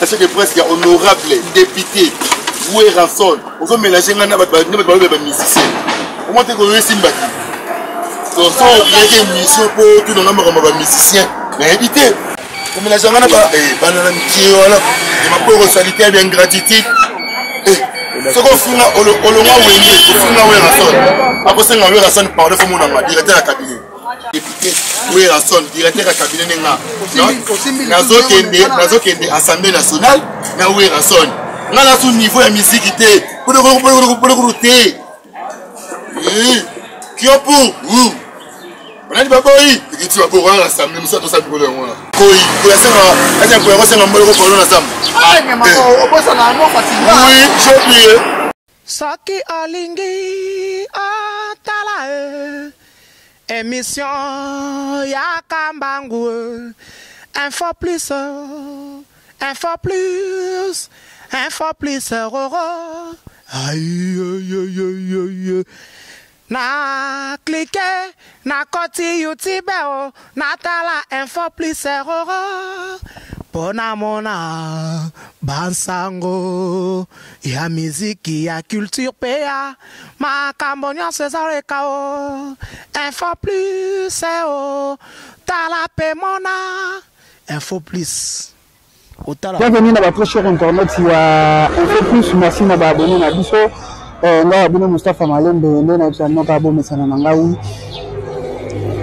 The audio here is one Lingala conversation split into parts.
Attaché de presse ya honorable député Werrason. Ozo mélanger nga na bato balobi ba musicien. Comment te koyo esimba te? Donc so okeyaki émission mpo otuna nga makambo ya ba musicien nayebi te. Komélange nga na bana na mikie wana ya maboko salite ya ingratitude. Soki ofinga olongwa wenge ofinga Werrason akosenga Werrason pardon fo monanga directeur ya cabinet. Député Werrason directeur ya cabinet ne nga nazokende nazokende assemblée nationale na Werrason nga na su niveau ya miziki te polokulu te kiopu banani baboyi ekiti baboko wana assemblée mosu atosala mikolo yango wana koyi koyi asenga asenga koyi akosenga mboloko polo na zamba oui j'ai oublié. Soki olingi otala e emission ya kambangu e info plus info plus info plus roro aïe Na clique na koti youtube o na tala info plus roro po na mona ba nsango ya miziki ya culture pe ya makambo nyonso ezoleka o info plus o tala pe mona info plus. Otala. Bienvenue na ba très chers internautes ya Info Plus, merci na ba abonnés na biso. Euh, ngai ya bino Mustafa Malembe nde na yebisa bino kaka bomesana na ngai.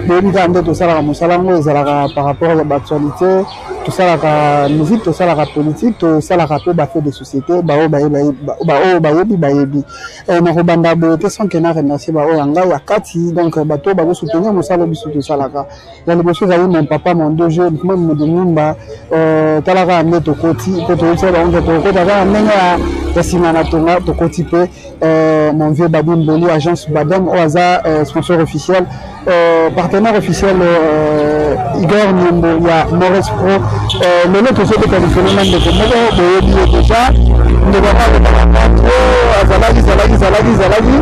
Boyebi kaka nde tosalaka mosala yango ezalaka par rapport ya baactualité, tosalaka musique, tosalaka politique, tosalaka mpe ba fait de société, baoyo bayebi bayebi. Euh, nakobanda boye te sans que na remercier baoyo ya ngai ya kati, donc bato oyo bazosoutenir mosala biso tosalaka. Ya liboso ezali mon papa mon DG Lukman Mudimumba euh, tala kaka nde tokoti mpo toyebisaki bango ke tokokota kaka ndenge ya nsima na tonga tokoti mpe euh, mon vieux Babi Mboli agence Badem oyo aza euh, sponsor officiel euh, partenaire officiel euh, Igor Nyembo ya Mores Pro euh, lelo tozobeta lisolo na ndeko moko boyebi ye deja ndeko yango alobaka trop azalaki zalaki zalaki zalaki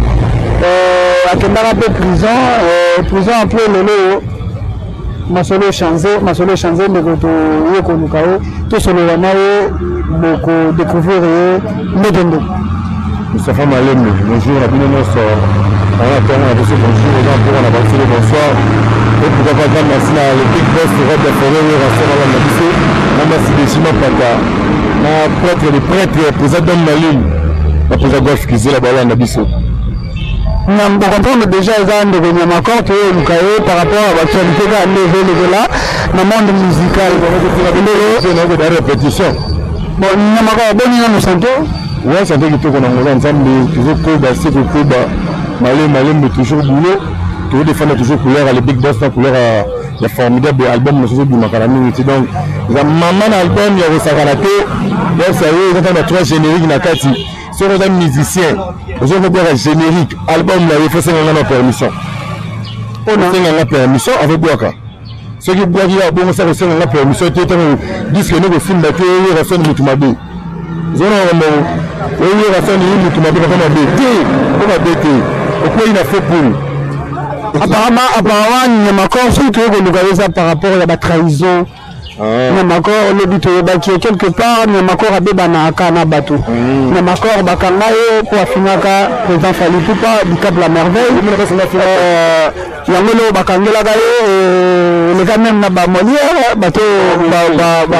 euh, akendaka mpe prison euh, prison après lelo oyo masolo echange masolo echange ndeko toye koluka ye tosolola na ye bokodécouvrir ye ndenge ndeko Moustapha Malembe, bonjour na bino nyonso. Wana ntongo na biso bonjour, eza mpoko na biso bonsoir. Et pourquoi pas grand merci na le big boss Rob de Forêt oyo rasera na biso na merci de Jima Pata na prêtre le prêtre président Dom Malune na président Golf Kizela balanda biso. Na bocomprendre déjà eza ndeko Nyamakor toye oluka ye par rapport ya baactualité kaka nde ezolekela na monde musical. Ndeko na répétition. Bon Nyamakor boni nanu santo? Ouais santo kitoko na ngola Nzambe tozokoba se kokoba malembe malembe toujours boulot tozodefendre toujours couleur ya le big boss na couleur ya formidable album mosusu ebimaka na mingi te donc eza mama na album ya kosakana te donc saye eza na trois générique na kati soki oza musicien ozoki kobwaka générique album na ye fo senga nga na permission osenga nga permission azobwaka soki bwaki ya bongo sa kosenga nga permission te ntango diske nde kosimba te oyera soni motu mabe zona makambo oyera soni ye motu mabe papa mabe te po mabe te okwei na faux poule. Apparemment, apparemment, Nyamakor, soki toye koluka yo eza par rapport ya ba trahison. Ah. Nyamakor lobi toyebaki ye quelque part Nyamakor abebanaka na bato. Mm. Nyamakor bakanga ye mpo afingaka président Fally Ipupa Dicap la merveille. Euh, yango eloko bakangelaka ye euh, eleka meme na ba Molière bato ba ba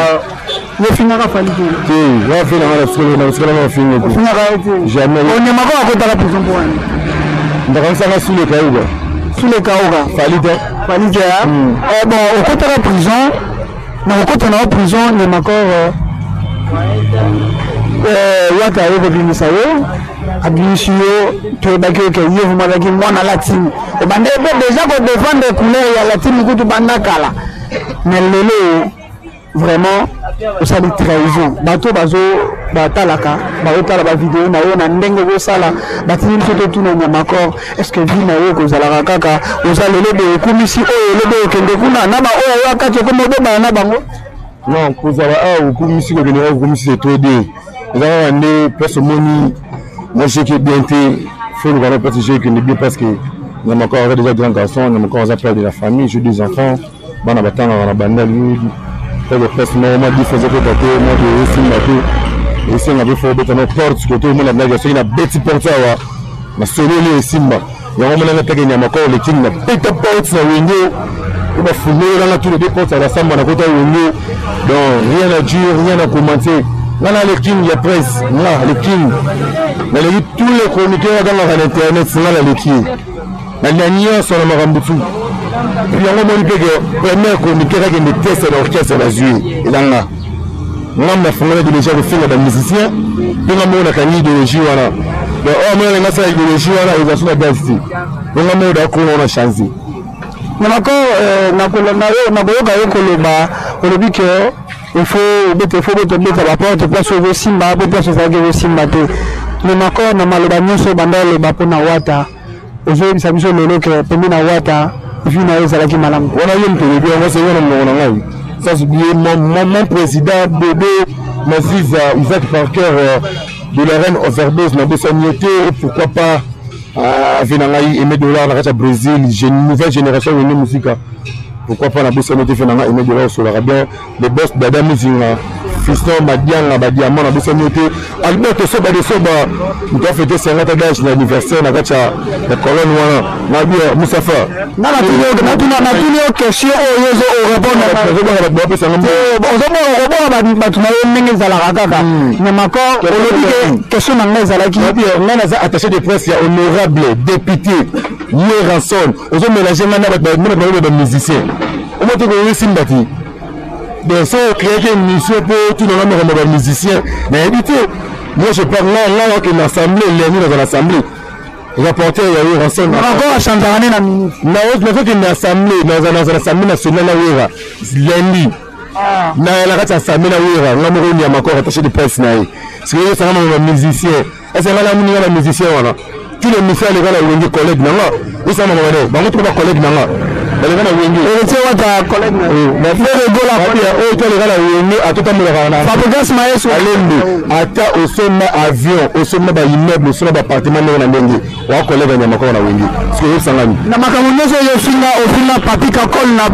ofingaka Fally te. Te, wa finga na sikolo na sikolo na finga te. Ofingaka ye te. Jamais. Nyamakor akotaka prison mpo wana. Ndakanisaka sous le kauka. Sous le kauka. Fally te. Fally te hein? Mm. Eh, bon okotaka prison na kokota na yo prison Nyamakor euh, euh, wata aye kobimisa yo abimisi yo toyebaki yo ke ye vraimen azalaki mwana latine obandaki mpe deja kodefendre couleur ya latine kutu banda kala mais lelo Vraiment osali trahison bato bazo batalaka bazotala ba video na yo na ndenge ozosala batindi biso totuna Nyamakor est ce que vie na yo ekozalaka kaka oza lelo boye okumisi oyo lelo boye okende kuna na ba oyo oyo kati okoma obebana na bango? Non, kozala awa okumisi kokende awa okumisi c'est trop dur. Eza kaka nde place omoni moi je ke bien te faut luka na place je ekende bien parce que Nyamakor aza déjà grand garçon, Nyamakor aza père de la famille, j'ai deux enfants. Bana batangaka na bandal yoyebi. Kaka place moko mwa difo ezokota te, mwa boye esimba te, esenga mpe fo obeta na porte kote omona blague soki nabeti porte awa nasololi esimba yango omonanga take nyama koo le king nabeta porte na wenge po bafungolelanga tous les deux porte ya basamba nakota wenge. Donc rien à dire, rien à commenter. Nga na le king ya presse, nga le king naleki tous les chroniqueurs akangaka na internet, nga naleki na nyonso na makambo tu. Yango omoni mpe ke première chroniqueur akende test na orchestre nazwi elanga ngambo nafungola idéologie ya kofinga bamusicien mpe nga moko nakangi idéologie wana. Donc oyo amona nga asala idéologie wana eza so na gaz te, mpo nga moko dakona wana change. Nako nakolanda yo, nakoyoka yo koloba, olobi ke il faut obeta, il faut obeta, obeta baporte place oyo ezosimba mpe place ozalaki ezosimba te. Mais nako na maloba nyonso banda oloba mpona Wata, ozoyebisa biso lelo ke pembe na Wata vie na yo ezalaki malamu. Wana ye moto olobi yango, se wana monoko na ngai, sans oublier mon président Bobo Maziza Isaac Parker de la reine overdose, nabosani ye te. Pourquoi pas ave na ngai Aimé Dollar na kati ya Brésil, nouvelle génération Wenge Musika. Pourquoi pas nabosani te fe na ngai Aimé Dollar, osolaka bien, le boss Dada Muzinga, Fiston Madianga Badiamant, nabosani ye te. Albert Soba de Soba, moto afete 50 d'âge na anniversaire na kati ya colonne wana nabi Musafa. Nga natuni yo question oyo ozo orépondre. Nazobanga bato bapesanga. Ozobonga bato na yo ndenge ezalaka kaka na makor. Olobi ke question na ngai ezalaki ngai naza attaché de presse ya honorable député Werrason, ozomélange ngai na bato baoyo bamusicien omo te koyesimba te. Donc so ocréaki émission mpo tunanga makambo ya bamusicien, nayebi te. Moi je parle, nga nga okende assemblée lundi, naza na assemblée, rapporteur ya Werrason. Encore achangeaka nde na minute. Nazokende assemblée, naza na assemblée nationale na Wera lundi, na kati ya assemblée na Wera, nga moko nyama encore attaché de presse na ye. Sikoyo esanga mama bamusicien, ese nga namoni nga na musicien wana, tous les musiciens aleka na wenge collègue na nga, esanga mama ne bango toko bacollègue na nga baleka na wenge. Héritier Wata collègue na Ferre Gola. Oyo to aleka na wenge atotambolaka na Fabregas Maestro. Alembe, ata osomba avion, osomba baimmeuble, osomba baappartement ndenge na ndenge, oa collègue ya nyama koko na wenge. Sikoyo osangani na makambo nyonso oyo ofinga, ofinga Papi Kakol na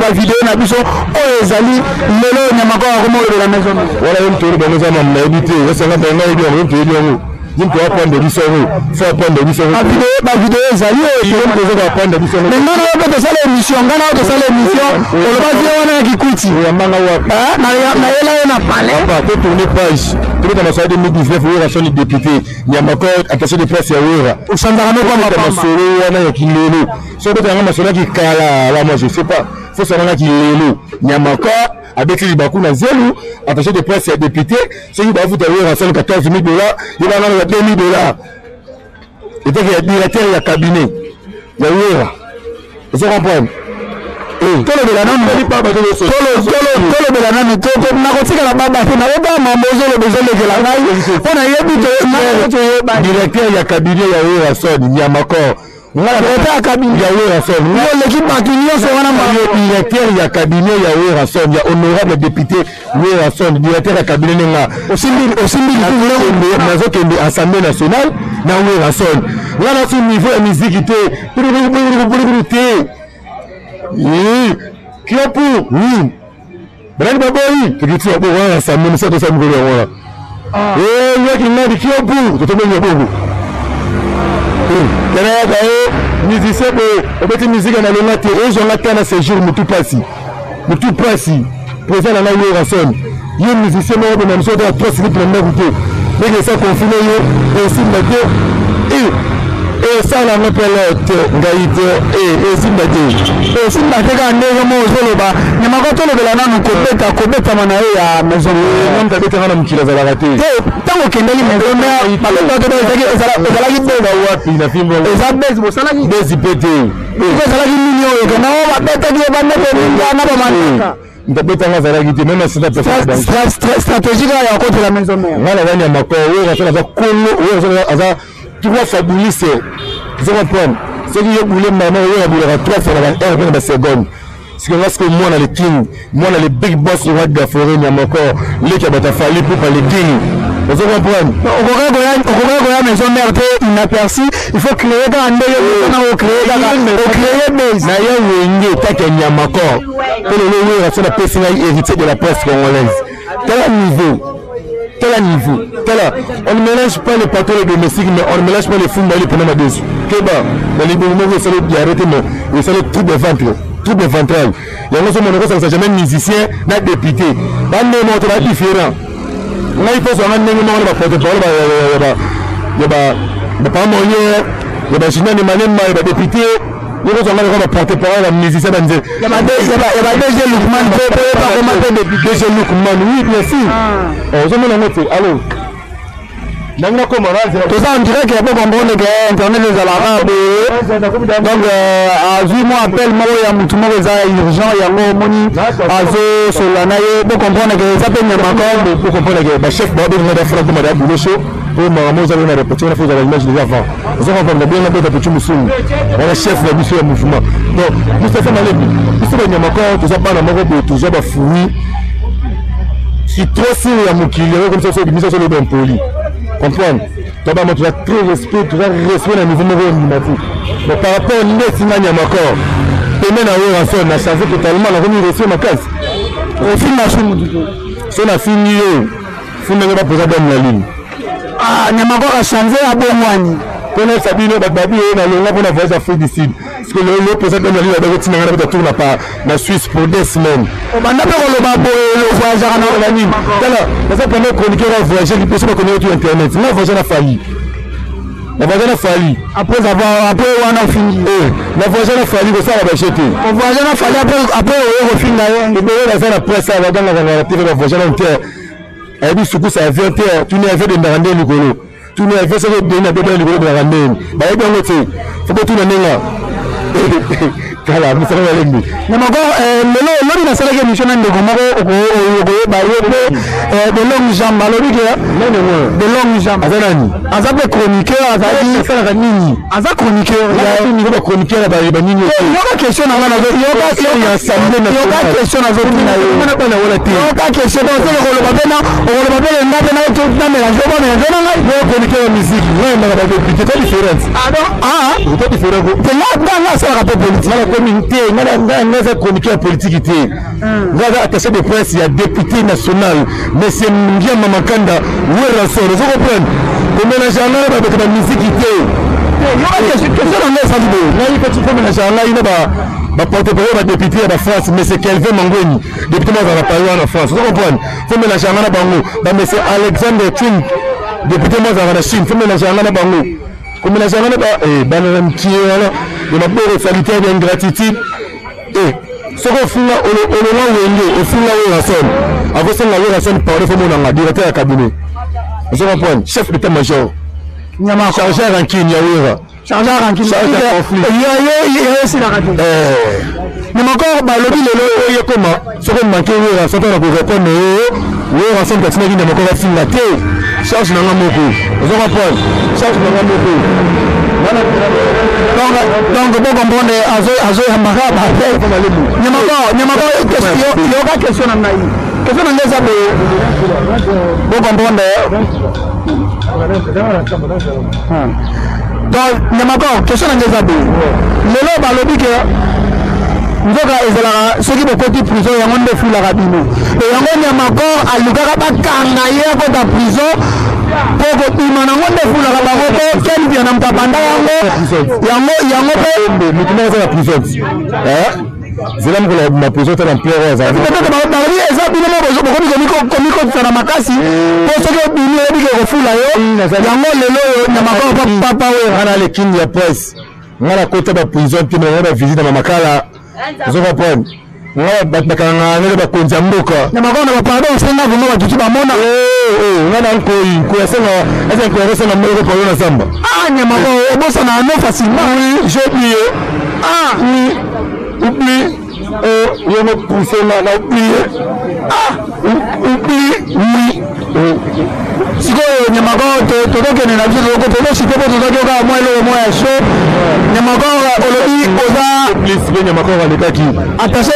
bavideo na biso oyo ezali lelo, nyama koko akoma olobela maison. Wana ye moto oyo bango eza mamu, nayebi te. Esanga bango yebi yango, ye moto oyebi yango, ye moto apande biso yango, fo apande biso yango. Bavideo ezali. Oyo ye moto ozoka apande biso yango. Mais ngai na yo mpe tosala émission, ngai na yo tosala émission, olobaki ye wana ya kikuti. Oyambanga wapi? Nayela yo na palais. Papa, totourne page, tobeta masolo 2019, Werrason député, Nyamakor attaché de presse ya Wera. Osanzaka no pamba pamba. Masolo wana ya kilelo, so obeta yango masolo ya kikala la, moi je sais pas, fo salanga kilelo. Nyamakor abeti libaku na zelu, attaché de presse ya député, soki bafuta Werrason 14 000 $, ye bana ya 2 000 $, etaki ya directeur ya cabinet ya Wera, ozo comprendre? Tolobela nanu, tolobela nanu, nakotikala baba te, nayoba mambo ozoloba ezolekela ngai mpo nayebi toyeba. Directeur ya cabinet ya Werrason, Nyamakor. Directeur ya cabinet ya Werrason. Oleki bato nyonso wana. Directeur ya cabinet ya Werrason, ya honorable député Werrason, directeur ya cabinet nenga. Osimbi, osimbi. Nazokende assemblée nationale na Werrason, nga na so niveau ya musique te te kiopu oui, banani baboyi tokiti ya bongo wana assemblée mosa tosala mikolo yango wana yoki ngadi kiopu totobengi ya bongo tala yaka ye musicien boye obeti musique ya malonga te, ozwanga ta na séjour motu pasi, motu pasi. Président na ngai Werrason, ye musicien moko bema mosu otala trois slip na ndako te, ndenge esa confine yo esimba te, esala yango mpe te ngai te esimba te. Esimba te kaka ndenge mo ozoloba. Nyamako, tolobela nanu kobeta, kobetama na ye ya maison. Moto abetanga na mokili azalaka te. Te, ntango okendeli maison mère, babetaka ezalaki beza. Wapi na fimbo? Eza bese bosalaki. Besi mpe te. Ezalaki nini oyo okenda o babetaki yo bandeko ninga na bamandaka? Moto abetanga azalaki te, même asita. Stratégie kaka ya kokotela maison mère. Nga naza Nyamakor, oyo aza kolo, oyo aza trois fois bulise, ozo comprendre? Soki yo bule mama, oyo abulaka trois fois na ba heure mpe na baseconde. Sikoyo nga sikoyo mwana le king, mwana le big boss, roi de la forêt, Nyamakor, leki ya bato afali pupa le king. Ozo comprendre? Okoki koya maison mère te inaperçu, il faut créer kaka ndenge na ocréer kaka ocréer base. Na ye Wenge take nyama corps. Mpo lelo Werrason apesi ngai héritier de la presse congolaise. Tala niveau. Tala niveau. Tala, on ne mélange pas les patons et les domestiques, mais on ne mélange pas les fumba et les pneumas dessus. Keba, dans les bonbons, vous allez diarrhée, mais vous allez trouble ventre, trouble ventral. Yango so monoko ça jamais musicien na député. Ba ndenge moko ba différent. Ngai poso nga ndenge moko na ba porte parole ba ya ba ba pa Molière, ya ba Gina Malemba, ya ba député. Yo kozwa nga lokola ba porte parole ba musicien ba nzela. Ya ba DG ya ba DG Lukman pe pe ba koma pe député. DG Lukman, oui bien sûr. Ah. Ozomona ngo te. Allô. Ndenge nakoma na nzela. Toza en direct ya bocomprendre ke internet ezalaka boye. Donc azwi mwa appel moko ya motu moko eza urgent, yango omoni azosolola na ye. Bocomprendre ke eza mpe nyama ko. Bocomprendre ke bachef babenga bafra koma da boulot chaud. Po makambo oza na répétition na faut image déjà avant. Ozo comprendre bien na beta petit musungu. Wana chef na biso ya mouvement. Donc Moustapha Malembe, biso ba nyama ko toza bana moko boye toza ba fruits. Si trop sûr ya mokili yango comme ça so bimisa so loba impoli. Comprendre? Toi ba moto très respect, toza respect na niveau moko ndima ti. Mais par rapport neti nga nyama ko pene na Werrason na changer totalement na komi respect makasi. Ofinga so mutu te. So na fingi yo. Funda nga bapoza dame na ligne. Ah, nyama ko a changer abongwani. Mpo nayebisa bino bato babi oyo nalonga mpo na voyage Afrique du Sud. Parce que le poza dame na ligne abaki kotinda nga na beta tour na pa na Suisse pour 2 semaines. Obanda mpe koloba boye ovoyageaka na nini? Tala, naza premier chroniqueur ya voyage liboso bakoni yo internet. Nga voyage na Fally. Na voyage na Fally. Après avoir après wana ofingi. Eh, na voyage na Fally kosala ba jete. O voyage na Fally après oye kofinga ye. Ebele naza na presse awa bagangaka na TV ba voyage na te. Ayebi sukusa avion te, tuni avion ebendaka nde likolo, tuni avion soki ebeni na bebena likolo ebendaka ndeni, bayebi yango te, fo botuna ndenga. Tala mosaka malembe. Na moko lelo lobi nasalaki émission na ndeko moko okoyeba ye mpe de longue jambe, alobi ke nani yango de longue jambe. Aza nani? Aza mpe chroniqueur, azali asalaka nini? Aza chroniqueur. Niveau ba chroniqueur ya banini. Yoka question na nga, yoka yoka question nazotuna yo. Wana bana wana te. Yoka question, donc okoloba mpe na okoloba mpe nga mpe na mélange ba mélange na ngai. Yo chroniqueur ya musique, ngai ndaka ba député, ta différence. Ah donc ah ta différence ko. Te nga nga asalaka mpe politique. Nga nakomi te, nga nga aza chroniqueur ya politique te. Nga aza attaché de presse ya député national monsieur Ngiama Makanda Werrason, ozo comprendre? Komélange ngai na bato ba musique te. Yoka question na ngai esali boye. Ngai koti komélange ngai na ba baporte-parole ba député ya bafrance, monsieur Kelvin Mangweni, député moko azalaka Paris wana na France, ozo comprendre? Fo mélange ngai na bango ba monsieur Alexandre Chung, député moko azalaka na Chine, fo mélange ngai na bango. Komélange ngai na ba bana na mikie wana ya maboko solitaire ya ingratitude. Soki ofinga olonga Wenge, ofinga Werrason, akosenga Werrason pardon, fo monanga directeur ya cabinet, ozo comprendre? Chef d'état major nyama chargé ya rancune ya Wera. Chargé ya rancune. Chargé ya conflit. Yo esilaka te. Nyama ko balobi lelo oyo ekoma soki manke Werrason ntango na korépondre yo Werrason katinaki nyama ko bafinga te, charge nanga moko, ozo comprendre? Charge nanga moko. Donc bocomprendre azoyambaka bape. Nyamako, yoka question na ngai. Question na ngai eza boye, bocomprendre. Donc Nyamako, question na ngai eza boye: lelo balobi ke nzoka ezalaka soki bokoti prison, yango nde efulaka bino. Yango Nyamakor alukaka bakanga ye akota prison mpo kobima nango nde efulaka bango, mpo Ken Mpiana moto abanda yango yango yango mpe. Motu moko aza na prison, zela mokolo ya prison tala ampleur oyo azala. Peut-être balobi eza bino moko bokomi komikotisa na makasi, mpo soki obimi oyebi ke kofula yo yango. Lelo oyo Nyamakor papa oyo Nga na lekini ya presse, nga nakota baprison te, nga bavisite na mamakala, ozo comprendre? Nga bato bakangaka ndenge bakonzi ya mboka. Nyamakor na bapardon osenga vraiment bato bamona. Nga na nkoi nkoi asenga eza nkoi akosenga moko pardon na zamba. Ah, Nyamakor obosana no facilement. Oui, j'ai oublié. Ah. Oui, oublie. Oh, yo mo poussé nga na oublié. Ah. Oublie, oui. Sikoyo Nyamakor, tozokende na biso, tozosite mpo tozaki okaa mwa eloko mwa ya show. Nyamakor. olobi oza plus mpe Nyamakor alekaki. Attaché,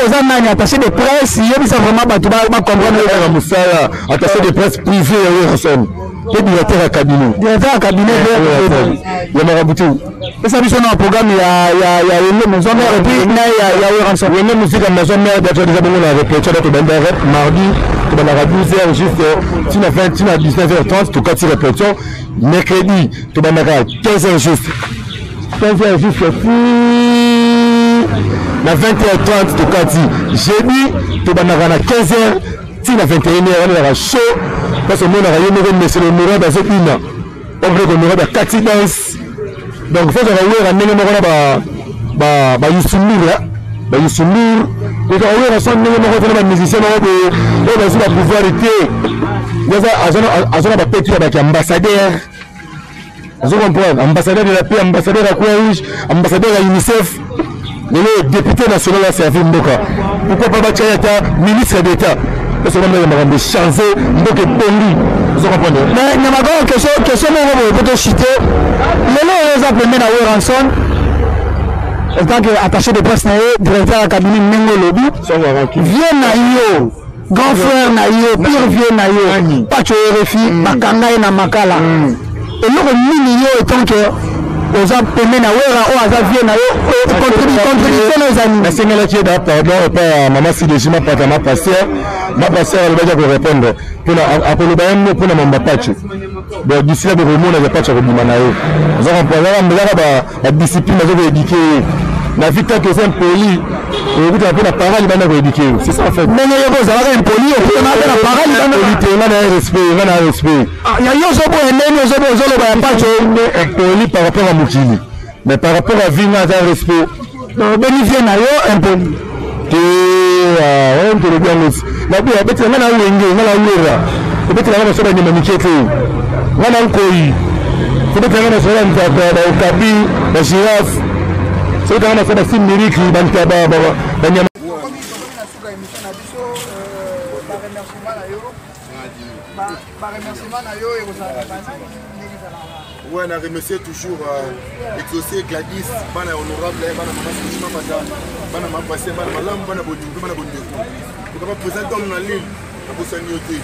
oza nani? Attaché de presse, yebisa vraiment bato bacomprendre. Ya mosala, attaché de presse privé ya Werrason mpe directeur ya cabinet. Directeur ya cabinet. Ya makambo te. Pesa biso na programme ya Wenge Maison Mère et puis na ya Werrason. Wenge Musique Maison Mère, déjà déjà bongo na répétition. Tobanda rep mardi, tobandaka 12 heures juste tina 20, tina 19 h 30, tokati répétition. Mercredi tobandaka 15 heures juste, 15 heures juste ti na 20 h 30, tokati. Jeudi tobandaka na 15 heures ti na 21 heures. Wana ezalaka show parce omonaka ye moko monsieur l'honorable azobina, omreke honorable akati danse. Donc faut ozaka Wera ndenge moko na bayusundur, bayusundur kozaka Wera so ndenge moko te na bamusicien moko boye oyo bazwi bapouvoir te. Aza na bapeti ya baki ambassadeur, ozo comprendre, ambassadeur de la paix, ambassadeur ya Croix Rouge, ambassadeur ya UNICEF, lelo député national aservi mboka. Pourquoi pas batya ye ata ministre d'état? Parce que bamela makambo echange, mboka ebongi, ozo comprendre. Mais Nyamakor, question moko boye po tochite. Lelo oyo eza pembe na Werrason en tant que attaché de presse na ye, directeur ya cabinet, ndenge olobi, vieux na yo, grand frère na yo, pire vieux na yo, Pacho RFI, bakanga ye na Makala. Eloko nini yo, etant que oza pembe na Wera oyo aza vieux na yo, contribution na eza nini? Nasengelaki ye da pardon epai ya mama Sideji Mapata, ma pasteur. Ma pasteur alobaki akorépondre mpona akoloba ye mo mpona mamba Pacho. Bon, d'ici là bokomona ya Pacho akobima na ye. Oza comprendre, ezaka badiscipline aza koéduquer ye na vie. Tant que oza impoli, okokutana mpe na parent libanda koéduquer yo. C'est ça en fait. Ndenge yo ozalaka impoli, okutana mpe na parent libanda. Te, nga na respect, nga na respect. Ya yo ozoboya ndeni ozoboya, ozoloba ya Pacho. Impoli par rapport à mokili, mais par rapport à vie, nga aza respect. Obeni vieux na yo impoli. Te, oyo tolobi yango nabi abetela nga na Wenge, nga na Wera, obetela nga na so banyama mike te. Nga na nkoi, obetela nga na so bantaka, baokapi, bagirafe, sobetela nga na so basimiriki, bantaba, banyama. Baremerciement na yo ekozala banani, ndenge ezalaka? Ouais, on a remercié toujours Exaucé, Gladys, bana honorable, bana mama Sima Pata, bana mama Passé, bana Malam, bana Bodingo, bana Bondeko. Donc, on présente homme na l'île, na bosani yo te.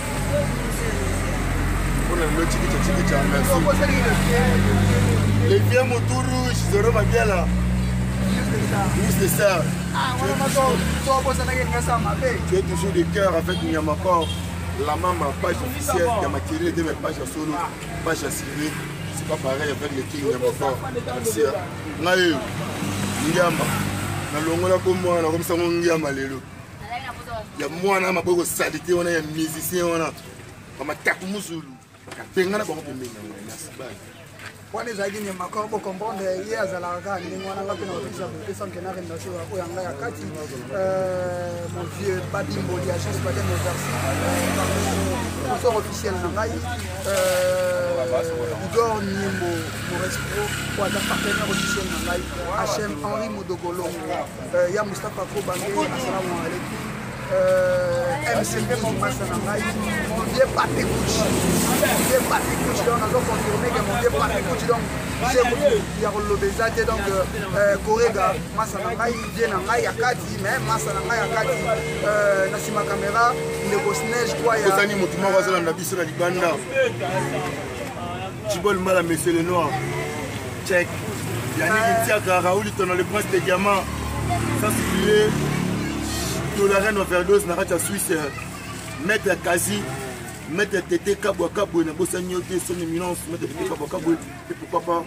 Mpona lelo chikicha chikicha, merci. Les vieux Mouturu, Zoro Mabiala. Oui, c'est ça. Tu es toujours de cœur avec Nyamakor, la maman, page officielle, Yamakiri, de mes pages à solo, page à Sylvie. C'est pas pareil avec le King Nyamakor. Merci. Ngai Ngiama. Nalongola kombo wana, nakomisango Ngiama lelo. Ya mwana maboko salite wana ya musicien wana. Bamataku muzulu. Kapenga na bango pembeni na ngai. Merci. Bye. Wana ezalaki Nyamakor. Bocomprendre, ye azalaka kaka ndenge wana. Nga mpe na kopesa kopesa mpe na remercie oyo ya ngai ya kati, mon vieux Babimboli, agence Badem Oversi, sponsor officiel na ngai, Igor Niembo Morespro oyo aza partenaire officiel na ngai, HM Henri Modogolongo ya Mustapha Kobange, assalamu alaikum. MCP Masa na ngai, mon vieux Pape Gucci, mon vieux Pape Gucci. Donc nazo confirmer que mon vieux Pape Gucci, donc ya koloba eza te. Donc Korega Masa na ngai, vieux na ngai ya kati, mais masa na ngai ya kati na nsima caméra, ndeko Snej Kwaya. Osani motu moko azolanda biso na libanda, Jibol Mala, monsieur le noir, check Yannick Ntiaka, Raoul Tono, le prince des diamants, sans oublier Dolaren overdose na kati ya Suisse, maître Kazi, maître Tete Kabwa Kabwe, nabosani yo te, son éminence maître Tete Kabwa Kabwe. Et pourquoi pas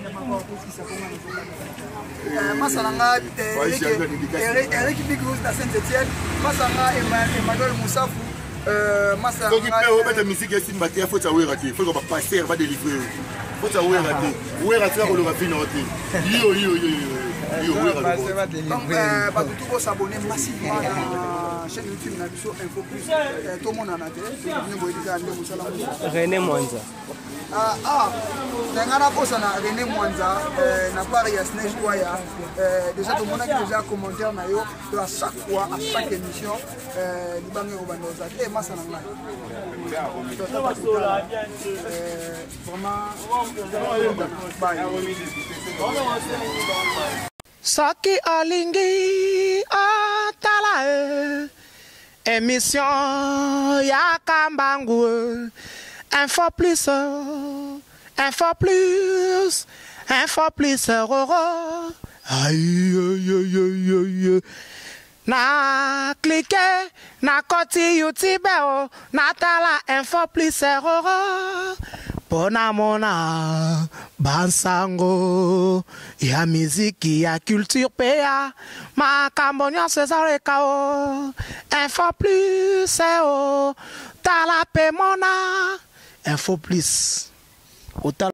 Masa na nga Eric Big Rose na Saint Etienne, masa nga Emmanuel Musafu, masa. Soki mpe obeta misike esimba te, faut Wera te, faut bapaster badélivre yo. Faut Wera te, Wera tika koloba vino te. Yo yo yo yo, Wera. Donc bato tu bosabonner massivement na chaîne YouTube na biso Info Plus. Tomonana te, bino boyebi kaka nde mosala. René Mwanza. Ah, ah, nga nakosana René Mwanza na part ya Snej Kwaya. Déjà tomonaki déjà commentaire na yo. To à chaque fois, à chaque émission, libanga ekobanda ozala te, masa na ngai. Soki olingi otala e emission ya kambangu e info plus info plus info plus roro aïe na clique na koti youtube o natala info plus roro mpo namona bansango ya miziki ya culture mpe ya makambo nyonso ezaleka o info plus o tala mpe mona info plus otala.